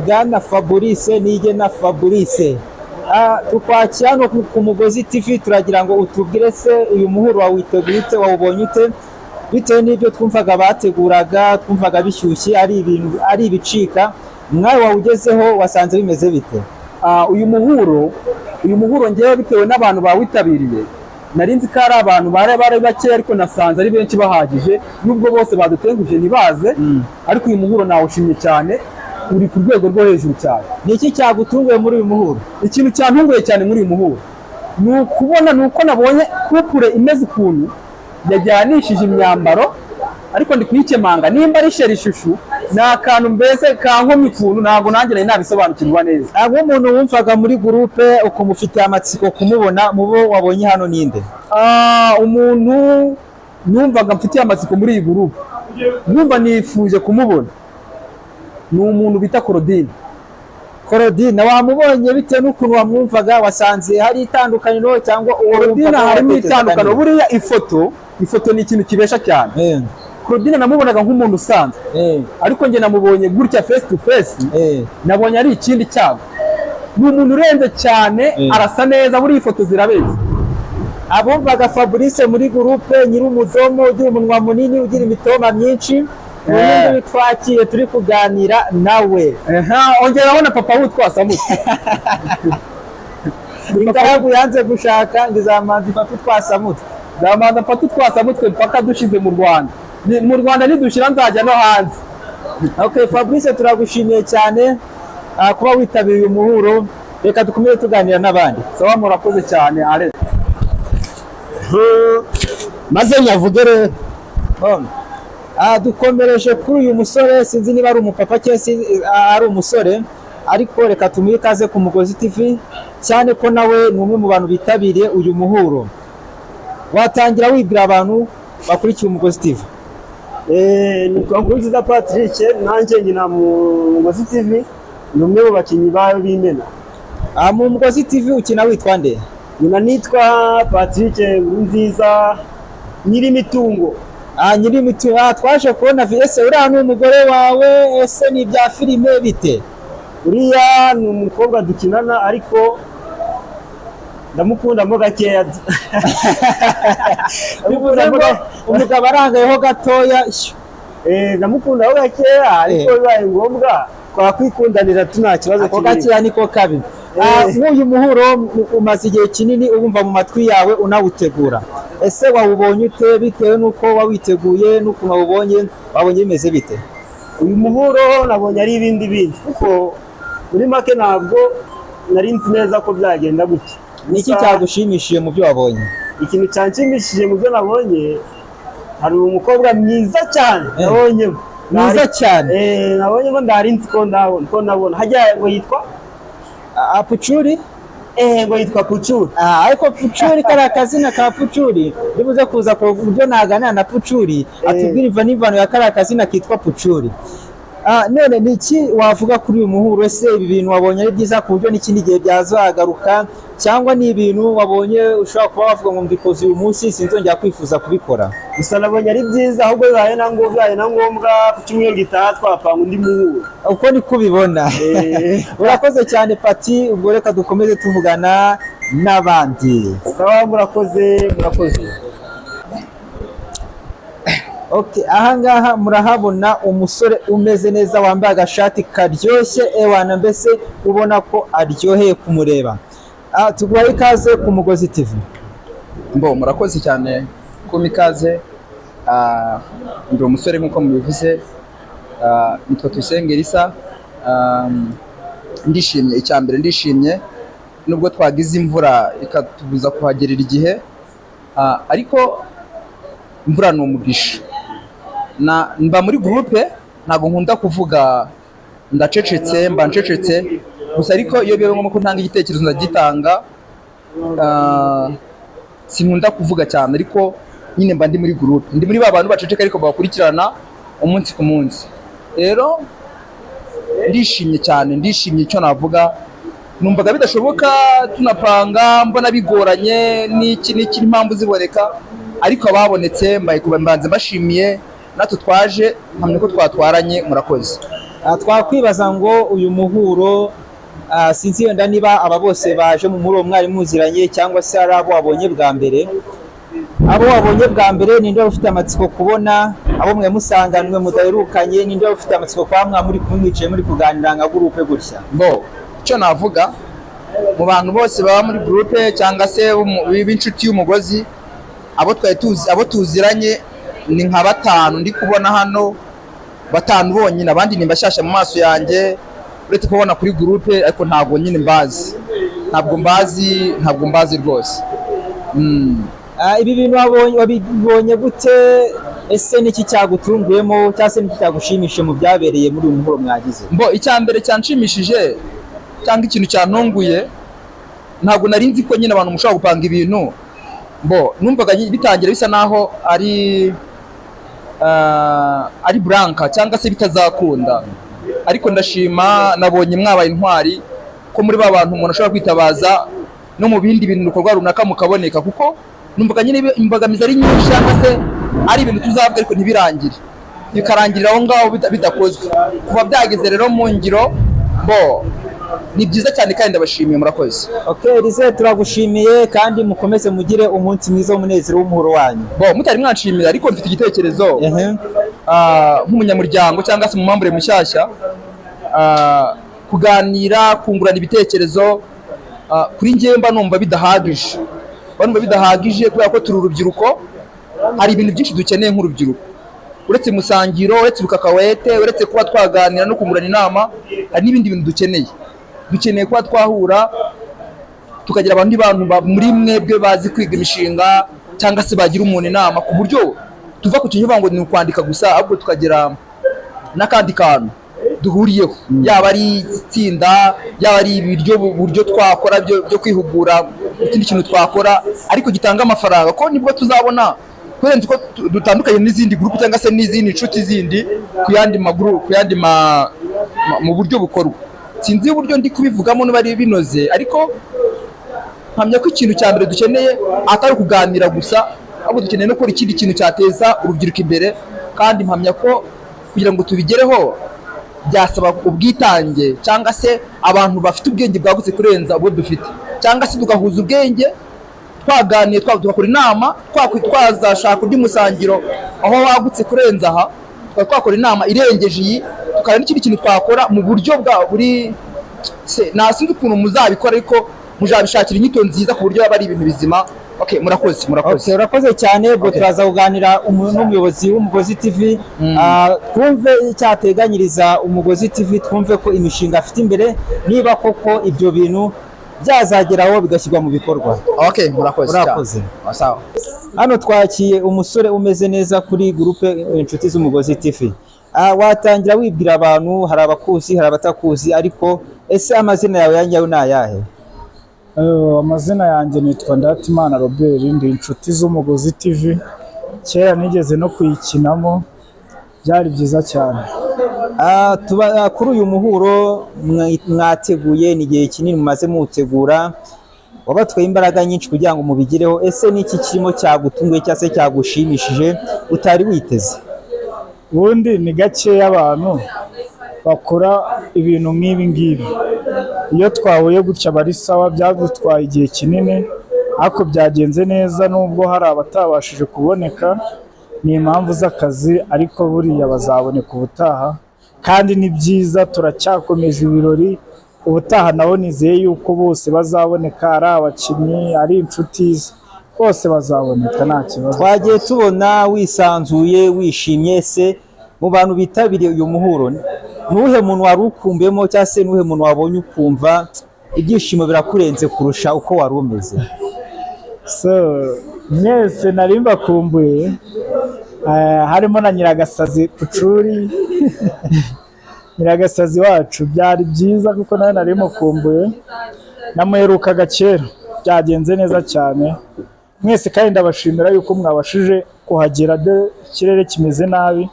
Bwana Fabrice Niyigena Fabrice, tukwakira hano ku Mugozi TV. Turagira ngo utubwire se uyu muhuro wawiteguye ute, wawubonye ute, bitewe n'ibyo twumvaga bateguraga, twumvaga bishyushye, ari ibintu ari ibicika, mwawe wawugezeho wasanze bimeze bite? Uyu muhuro ngewe bitewe n'abantu bawitabiriye, nari nzi ko ari abantu bari bakeya, ariko nasanze ari benshi bahagije, nubwo bose badutenguje ntibaze. Ariko uyu muhuro nawushimye cyane, uri ku rwego rwo hejuru cyane. Ni iki cyagutunguye muri uyu muhuro? Ikintu cyantunguye cyane muri uyu muhuro ni ukubona, ni uko nabonye couple imeze ukuntu yajyanishije imyambaro, ariko ndi kuyikemanga nimba ari chéri chouchou. Ni akantu mbese kankomye ukuntu, ntabwo nanjye nari nabisobanukirwa neza. Nk'umuntu wumvaga muri groupe ukumufitiye amatsiko kumubona, mu bo wabonye hano ninde? Umuntu numvaga mfitiye amatsiko muri iyi groupe, numva nifuje kumubona, ni umuntu bita Claudine. Claudine wamubonye? Bitewe n'ukuntu wamwumvaga, wasanze hari itandukaniro cyangwa uwo Claudine wumvaga harimo watekerezaga itandukaniro. ni? Buriya ifoto ni ikintu kibesha cyane. Claudine namubonaga nk'umuntu usanzwe, ariko njye namubonye gutya face to face, nabonye ari ikindi cyago, ni umuntu urenze cyane. Arasa neza, buriya ifoto zirabeshya. Abumvaga Fabrice muri groupe, nyir'umudomo, ugira umunwa munini, ugira imitoma myinshi, ubundi twakiye turi kuganira nawe. Aha, ongeraho na papa w'utwasamutwe. Ingaragu yanze gushaka ngo izamanza ifate utwasamutwe. Nzamanza mfate utwasamutwe mpaka dushize mu Rwanda. Mu Rwanda nidushira nzajya no hanze. Okay, Fabrice, turagushimiye cyane kuba witabiriye uyu muhuro. Reka dukomeze tuganira n'abandi. Sawa, murakoze cyane ale. Maze nyavuge rero. Bon. Dukomereje kuri uyu musore, sinzi niba ari umupapa cyangwa se ari umusore, ariko reka tumuhe ikaze ku Mugozi TV, cyane ko nawe ni umwe mu bantu bitabiriye uyu muhuro. Watangira wibwira abantu bakurikiye Umugozi TV. Nitwa Nkurunziza Patrick, nanjye nkina mu Mugozi TV, ni umwe mu bakinnyi bayo b'imena. Mu Mugozi TV ukina witwa nde? Nyina nitwa Patrick Nkurunziza, nyir'imitungo. Nyir'imitungo. Twaje kubona ese uriya ni umugore wawe, ese ni ibya filime bite? Uriya ni umukobwa dukinana, ariko ndamukundamo gakeya. Bivuze ngo umugabo arangayeho gatoya, shyo. Ndamukundaho gakeya, ariko bibaye ngombwa twakwikundanira tu, nta kibazo. Ako kinini. Gakeya niko kabi. Nk'uyu muhuro umaze igihe kinini uwumva mu matwi yawe, unawutegura, ese wawubonye ute bitewe n'uko wawiteguye n'ukuntu wawubonye, wabonye bimeze bite? Uyu muhuro nabonye ari ibindi bindi, kuko muri make ntabwo nari nzi neza ko byagenda gutya. Ni iki Gusa cyagushimishije mu byo wabonye? Ikintu cyanshimishije mu byo nabonye, hari umukobwa mwiza cyane nabonyemo. Mwiza cyane? Nabonyemo, ndari nzi ko ndabona ko nabona hajya ngo yitwa Pucuri? Ngo yitwa Pucuri. Ariko Pucuri, kariya kazina ka Pucuri, ndibuze kuza ku buryo naganira na Pucuri atubwira imva n'imvano ya kariya kazina kitwa Pucuri. None ni iki wavuga kuri uyu muhuro? Ese ibi bintu wabonye ari byiza ku buryo n'ikindi gihe byazagaruka, cyangwa ni ibintu wabonye ushobora kuba wavuga ngo mbikoze uyu munsi, sinzongera kwifuza kubikora? Gusa nabonye ari byiza, ahubwo bibaye na ngombwa ku cyumweru gitaha twapanga undi muhuro. Uko niko ubibona? Urakoze cyane, Pati. Ubwo reka dukomeze tuvugana n'abandi. Sawa, murakoze, murakoze. Okay, ahangaha murahabona umusore umeze neza, wambaye agashati karyoshye, ewana, mbese ubona ko aryoheye kumureba. Tuguhaye ikaze ku Mugozi TV. Mbo murakoze cyane kumpa ikaze. Ndi umusore nk'uko mubivuze. Nitwa Tuyisenge Elisa. Ndishimye, icya mbere ndishimye nubwo twagize imvura ikatubuza kuhagerera igihe. Ariko imvura ni umugisha. Na mba muri groupe, ntabwo nkunda kuvuga, ndacecetse, mba ncecetse. Gusa ariko iyo bibaye ngombwa ko ntanga igitekerezo ndagitanga. Sinkunda kuvuga cyane, ariko nyine mba ndi muri groupe, ndi muri ba bantu baceceka ariko bakurikirana umunsi ku munsi. Rero ndishimye cyane, ndishimye. Icyo navuga, numvaga bidashoboka, tunapanga mbona bigoranye n'iki n'iki, impamvu ziboneka, ariko ababonetse mbaye kuba mbanze mbashimiye. Natwe twaje mpamya ko twatwaranye. Murakoze. Twakwibaza ngo uyu muhuro, sinzi wenda niba aba bose baje mu muhuro mwari muziranye cyangwa se ari abo wabonye bwa mbere. Abo wabonye bwa mbere, ninde wari ufite amatsiko kubona? Abo mwe musanganwe mudaherukanye, ninde wari ufite amatsiko kwa mwa muri kumwe mwicaye muri kuganira nka groupe gutya? Bo, icyo navuga, mu bantu bose baba muri groupe cyangwa se b'inshuti y'umugozi, abo twari tuzi, abo tuziranye ni nka batanu ndi kubona hano, batanu bonyine. Abandi ni bashyashya mu maso yanjye, uretse kubona kuri groupe, ariko ntabwo nyine mbazi, ntabwo mbazi, ntabwo mbazi rwose. Ibi bintu wabibonye gute? Ese niki cyagutunguyemo cyangwa se niki cyagushimishije mu byabereye muri uyu muhuro mwagize? Mbo, icya mbere cyanshimishije cyangwa ikintu cyantunguye, ntabwo nari nzi ko nyine abantu mushobora gupanga ibintu. Mbo, numvaga bitangira bisa naho ari blanka cyangwa se bitazakunda, ariko ndashima, nabonye mwabaye intwari, ko muri ba bantu umuntu ashobora kwitabaza no mu bindi bintu bikorwa runaka mukaboneka, kuko numvaga nyine imbogamizi ari nyinshi cyangwa se ari ibintu tuzavuga ariko ntibirangire, bikarangirira aho ngaho bidakozwe. Kuva byageze rero mu ngiro, bo, ni byiza cyane kandi ndabashimiye. Murakoze. Okay, Elise, turagushimiye kandi mukomeze mugire umunsi mwiza w'umunezero w'umuhuro wanyu. Bo, mutari mwanshimira, ariko mfite igitekerezo. Nk'umunyamuryango cyangwa se mu membre mushyashya, kuganira, kungurana ibitekerezo, kuri njyewe mba numva bidahagije, mba numva bidahagije kubera ko turi urubyiruko. Hari ibintu byinshi dukeneye nk'urubyiruko, uretse musangiro, uretse urukakawete, uretse kuba twaganira no kungurana inama, hari n'ibindi bintu dukeneye. Dukeneye kuba twahura tukagira abandi bantu muri mwebwe bazi kwiga imishinga cyangwa se bagira umuntu inama, ku buryo tuva ku kintu ngo ni ukwandika gusa, ahubwo tukagira n'akandi kantu duhuriyeho, yaba ari itsinda, yaba ari ibiryo, buryo twakora byo kwihugura, ikindi kintu twakora ariko gitanga amafaranga, ko nibwo tuzabona kurenza uko dutandukanye n'izindi group cyangwa se n'izindi nshuti zindi ku yandi maguru, ku yandi mu buryo bukorwa. Sinzi uburyo ndi kubivugamo niba ari binoze, ariko mpamya ko ikintu cya mbere dukeneye atari ukuganira gusa, ahubwo dukeneye no gukora ikindi kintu cyateza urubyiruko imbere. Kandi mpamya ko kugira ngo tubigereho byasaba ubwitange cyangwa se abantu bafite ubwenge bwagutse kurenza ubwo dufite, cyangwa se tugahuza ubwenge twaganiye, tugakora inama, twazashaka undi musangiro aho wagutse kurenza aha, tukaba twakora inama irengeje iyi, tukareba n'ikindi kintu twakora mu buryo bwa buri se. Nta sinzi ukuntu muzabikora, ariko muzabishakira inyito nziza ku buryo yaba ari ibintu bizima. Okay, murakoze, murakoze. Okay, urakoze cyane. Ubwo Okay. turaza kuganira n'umuyobozi w'Umugozi TV, twumve icyateganyiriza Umugozi TV, twumve ko imishinga afite imbere, niba koko ibyo bintu byazageraho bigashyirwa mu bikorwa. Okay, murakoze cyane. Urakoze. Sawa. Hano twakiye umusore umeze neza kuri groupe Inshuti z'Umugozi TV. Watangira wibwira abantu, hari abakuzi, hari abatakuzi, ariko ese amazina yawe ya nyayo ni ayahe? Amazina yanjye nitwa Ndatimana Robert, ndi Inshuti z'Umugozi TV. Kera nigeze no kuyikinamo, byari byiza cyane. Tuba kuri uyu muhuro mwateguye, ni igihe kinini mumaze muwutegura, wabatwaye imbaraga nyinshi kugira ngo mubigereho. Ese ni iki kirimo cyagutunguye cyangwa se cyagushimishije utari witeze? Ubundi ni gakeya abantu bakora ibintu nk'ibi ngibi. Iyo twahuye gutya aba ari sawa. Byadutwaye igihe kinini ariko byagenze neza, nubwo hari abatabashije kuboneka, ni impamvu z'akazi, ariko buriya bazaboneka ubutaha. Kandi ni byiza, turacyakomeje ibirori. Ubutaha nabo nizeye yuko bose bazaboneka, ari abakinnyi, ari inshuti ze, bose bazaboneka, nta kibazo. Twagiye tubona wisanzuye, wishimye. Ese mu bantu bitabiriye uyu muhuro, nuwuhe muntu wari ukumbuyemo cyangwa se nuwuhe muntu wabonye ukumva ibyishimo birakurenze kurusha uko wari umeze? So, mwese nari mbakumbuye, harimo na Nyiragasazi Pucuri. Nyiragasazi wacu byari byiza kuko nawe nari mukumbuye, namuherukaga kera, byagenze neza cyane. Mwese kandi ndabashimira yuko mwabashije kuhagera, de ikirere kimeze nabi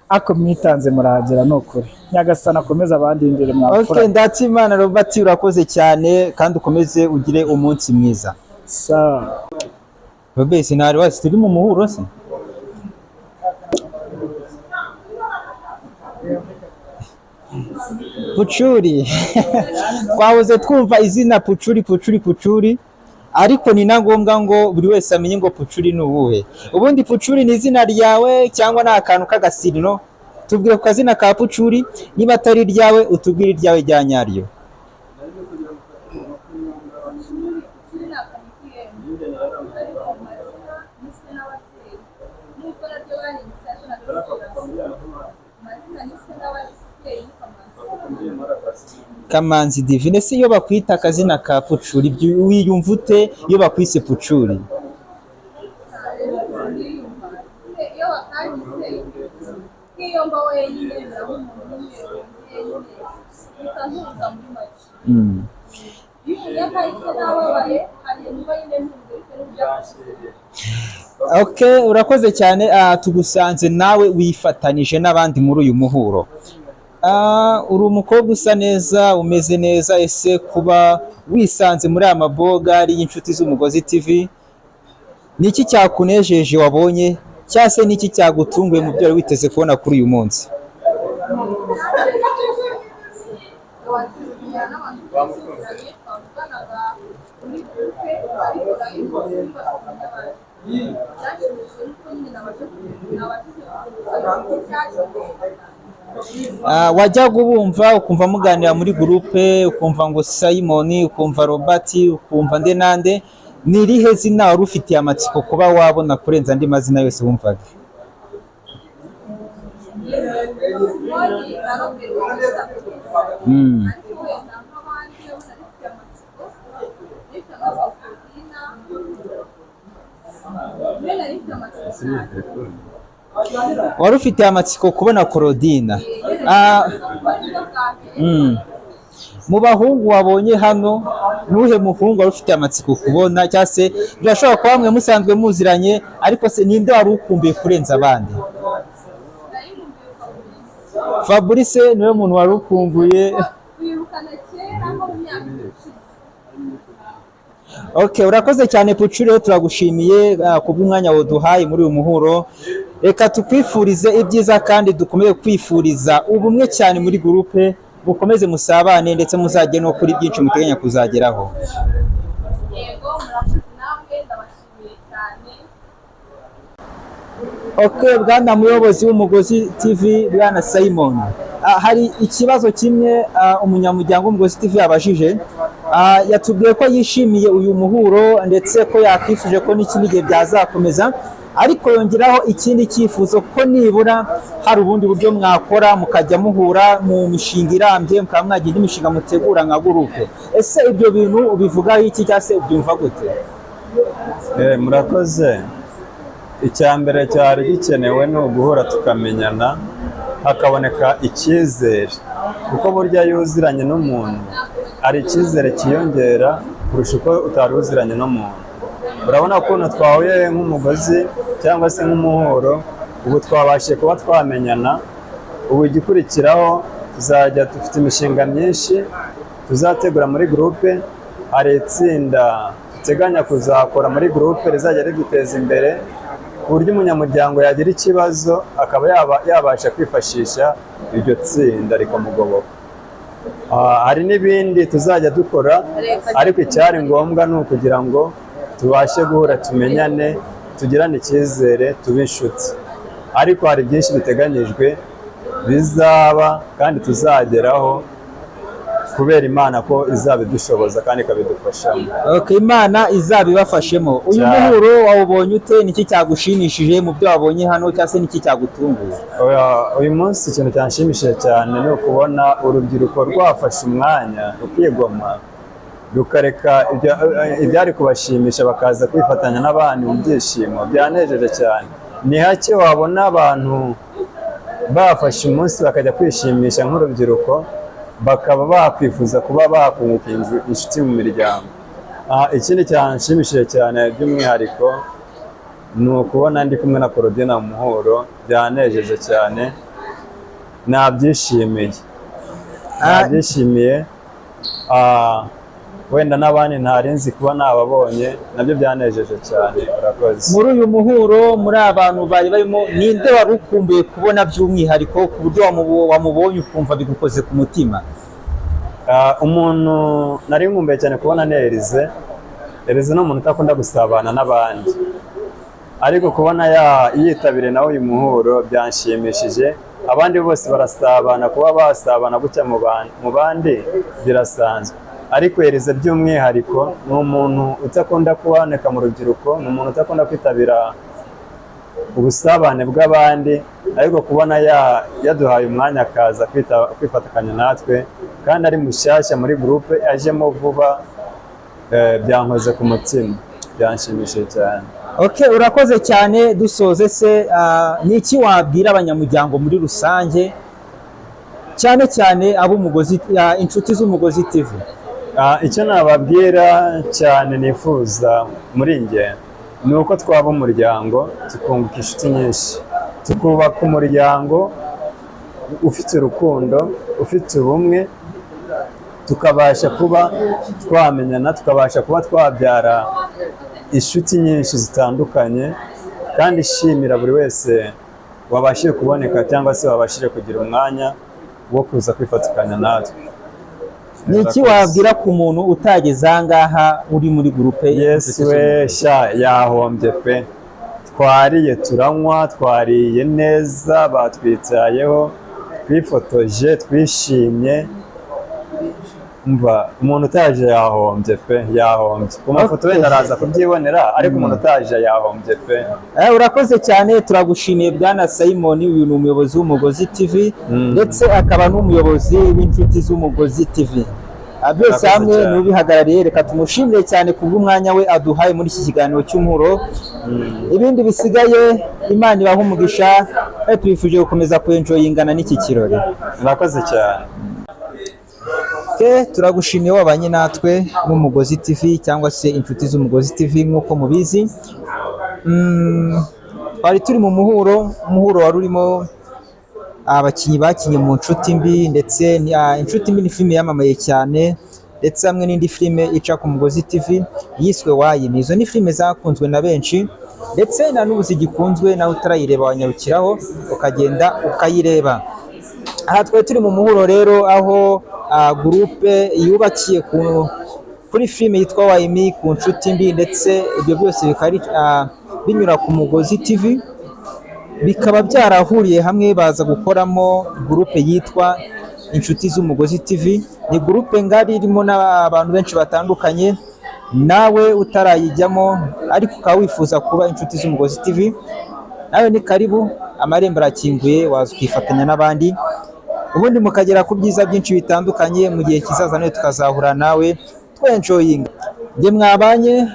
ariko mwitanze murahagera, ni ukuri. Nyagasani akomeze abandindire mwapfura. Okay, Ndatimana Robert, urakoze cyane kandi ukomeze ugire umunsi mwiza. Sawa. Robert, sinari wasi turi mu muhuro se? Pucuri twahoze twumva izina Pucuri Pucuri Pucuri, ariko ni na ngombwa ngo buri wese amenye ngo Pucuri ni uwuhe. Ubundi Pucuri ni izina ryawe cyangwa ni akantu k'agasirino? Tubwire ku kazina ka Pucuri, niba atari iryawe utubwire iryawe rya nyaryo. Kamanzi Divine, se iyo bakwita akazina ka Pucuri wiyumva ute iyo bakwise Pucuri? Okay, urakoze cyane. Tugusanze nawe wifatanije n'abandi muri uyu muhuro. Uri umukobwa usa neza, umeze neza. Ese kuba wisanze muri aya mabogari y'inshuti z'Umugozi TV, ni iki cyakunejeje wabonye, cyangwa se ni iki cyagutunguye mu byo wari witeze kubona kuri uyu munsi? Wajyaga ubumva ukumva muganira muri gurupe, ukumva ngo Simon, ukumva Robert, ukumva nde nande, ni irihe zina wari ufitiye amatsiko kuba wabona kurenza andi mazina yose wumvaga? Wari ufitiye amatsiko kubona Korodina. Mu bahungu wabonye hano, nuhe muhungu wari ufitiye amatsiko kubona, cyangwa se birashobora kuba mwe musanzwe muziranye, ariko se ninde wari ukumbuye kurenza abandi? Fabrice niwe muntu wari ukumbuye. Okay, urakoze cyane Pucuri, turagushimiye kubw'umwanya waduhaye muri uyu muhuro. Reka tukwifurize ibyiza kandi dukomeze kwifuriza ubumwe cyane muri gurupe, bukomeze musabane ndetse muzajye no kuri byinshi muteganya kuzageraho. Yego, murakoze namwe, ndabashimiye cyane. Okay, bwana muyobozi w'Umugozi TV, bwana Simon, hari ikibazo kimwe umunyamuryango w'Umugozi TV yabajije. Yatubwiye ko yishimiye uyu muhuro ndetse ko yakwifuje ko n'ikindi gihe byazakomeza, ariko yongeraho ikindi cyifuzo ko nibura hari ubundi buryo mwakora mukajya muhura mu mishinga irambye, mukaba mwagira indi mishinga mutegura nka gurupe. Ese ibyo bintu ubivugaho iki cyangwa se ubyumva gute? Murakoze. Icya mbere cyari gikenewe ni uguhura tukamenyana, hakaboneka icyizere, kuko burya iyo uziranye n'umuntu hari icyizere cyiyongera kurusha uko utari uziranye n'umuntu. Urabona ukuntu twahuye nk'umugozi cyangwa se nk'umuhuro, ubu twabashije kuba twamenyana. Ubu igikurikiraho tuzajya dufite imishinga myinshi tuzategura muri gurupe. Hari itsinda duteganya kuzakora muri gurupe rizajya riduteza imbere, ku buryo umunyamuryango yagira ikibazo akaba yabasha kwifashisha iryo tsinda rikamugoboka. Hari n'ibindi tuzajya dukora, ariko icyari ngombwa ni ukugira ngo tubashe guhura, tumenyane, tugirane icyizere, tube inshuti. Ariko hari byinshi biteganyijwe bizaba kandi tuzageraho kubera Imana ko izabidushoboza kandi ikabidufashamo. Okay, Imana izabibafashemo. Uyu muhuro wawubonye ute? Niki cyagushimishije mu byo wabonye hano, cyangwa se niki cyagutunguye? Uyu munsi ikintu cyanshimishije cyane ni ukubona urubyiruko rwafashe umwanya rukigomwa, rukareka ibyari kubashimisha bakaza kwifatanya n'abandi mu byishimo. Byanejeje cyane. Ni hake wabona abantu Bafashe umunsi bakajya kwishimisha nk'urubyiruko, bakaba bakwifuza kuba bakunguka inshuti mu miryango. Ikindi cyanshimishije cyane by'umwihariko ni ukubona ndi kumwe na Claudine mu muhuro, byanejeje cyane, nabyishimiye. Nabyishimiye. Wenda n'abandi ntari nzi kuba nababonye, nabyo byanejeje cyane. Urakoze. Muri uyu muhuro, muri abantu bari barimo, ninde wari ukumbuye kubona by'umwihariko ku buryo wamubonye ukumva bigukoze ku mutima? Umuntu nari nkumbuye cyane kubona ni Elize. Elize ni umuntu utakunda gusabana n'abandi, ariko kubona yitabiriye nawe uyu muhuro byanshimishije. Abandi bose barasabana, kuba basabana gutya mu bandi birasanzwe, ariko Elize by'umwihariko ni umuntu utakunda kuboneka mu rubyiruko, ni umuntu utakunda kwitabira ubusabane bw'abandi, ariko kubona yaduhaye umwanya akaza kwifatikanya natwe, kandi ari mushyashya muri groupe ajemo vuba, byankoze ku mutima, byanshimishije cyane. Okay, urakoze cyane. Dusoze se, ni iki wabwira abanyamuryango muri rusange, cyane cyane ab'Umugozi, inshuti z'Umugozi TV? Icyo nababwira cyane nifuza muri njye ni uko twaba umuryango, tukunguka inshuti nyinshi, tukubaka umuryango ufite urukundo, ufite ubumwe, tukabasha kuba twamenyana, tukabasha kuba twabyara inshuti nyinshi zitandukanye, kandi ishimira buri wese wabashije kuboneka cyangwa se wabashije kugira umwanya wo kuza kwifatikanya natwe. Ni iki wabwira ku muntu utageze aha ngaha uri muri groupe? Yesu we sha, yahombye pe. Twariye, turanywa, twariye neza, batwitayeho, twifotoje, twishimye. Umva, umuntu utaje yahombye pe, yahombye. Ku mafoto wenda araza kubyibonera, ariko umuntu utaje yahombye pe. Urakoze cyane, turagushimiye Bwana Simon. Uyu ni umuyobozi w'Umugozi TV ndetse akaba n'umuyobozi w'inshuti z'Umugozi TV. Byose Urakoze hamwe cyane. ni ubihagarariye. Reka tumushimire cyane kubw'umwanya we aduhaye muri iki kiganiro cy'umuhuro. Ibindi bisigaye, Imana ibahe umugisha, kandi tubifuje gukomeza kwenjoyingana n'iki kirori. Urakoze cyane. Okay, turagushimiye wabanye natwe n'Umugozi TV cyangwa se inshuti z'Umugozi TV nk'uko mubizi. Twari turi mu muhuro, umuhuro wari urimo abakinnyi bakinnye mu Nshuti Mbi, ndetse Inshuti Mbi ni filime yamamaye cyane, ndetse hamwe n'indi filime ica ku Mugozi TV yiswe Wayimi. Izo ni filime zakunzwe na benshi ndetse na n'ubu zigikunzwe, nawe utarayireba wanyarukiraho ukagenda ukayireba. Aha twari turi mu muhuro rero, aho groupe yubakiye kuri filime yitwa Wayimi, ku Nshuti Mbi, ndetse ibyo byose bikaba binyura ku Mugozi TV, bikaba byarahuriye hamwe baza gukoramo groupe yitwa Inshuti z'Umugozi TV. Ni groupe ngari irimo n'abantu benshi batandukanye. Nawe utarayijyamo ariko ukaba wifuza kuba Inshuti z'Umugozi TV, nawe ni karibu, amarembo arakinguye, waza ukifatanya n'abandi, ubundi mukagera ku byiza byinshi bitandukanye. Mu gihe kizaza nawe tukazahura nawe twenjoyinga. Njye mwabanye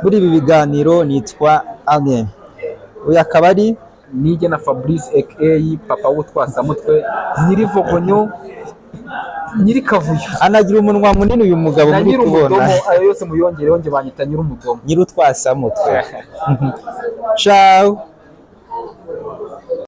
muri ibi biganiro nitwa Alain, uyu akaba ari Nige na Fabrice aka Papa w'utwasamutwe, nyirivogonyo, nyirikavuyo, anagira umunwa munini uyu mugabo na muri kubona. Nyir'umudomo, ayo yose muyongereho njye banyita nyir'umudomo. Nyir'utwasamutwe. Ciao.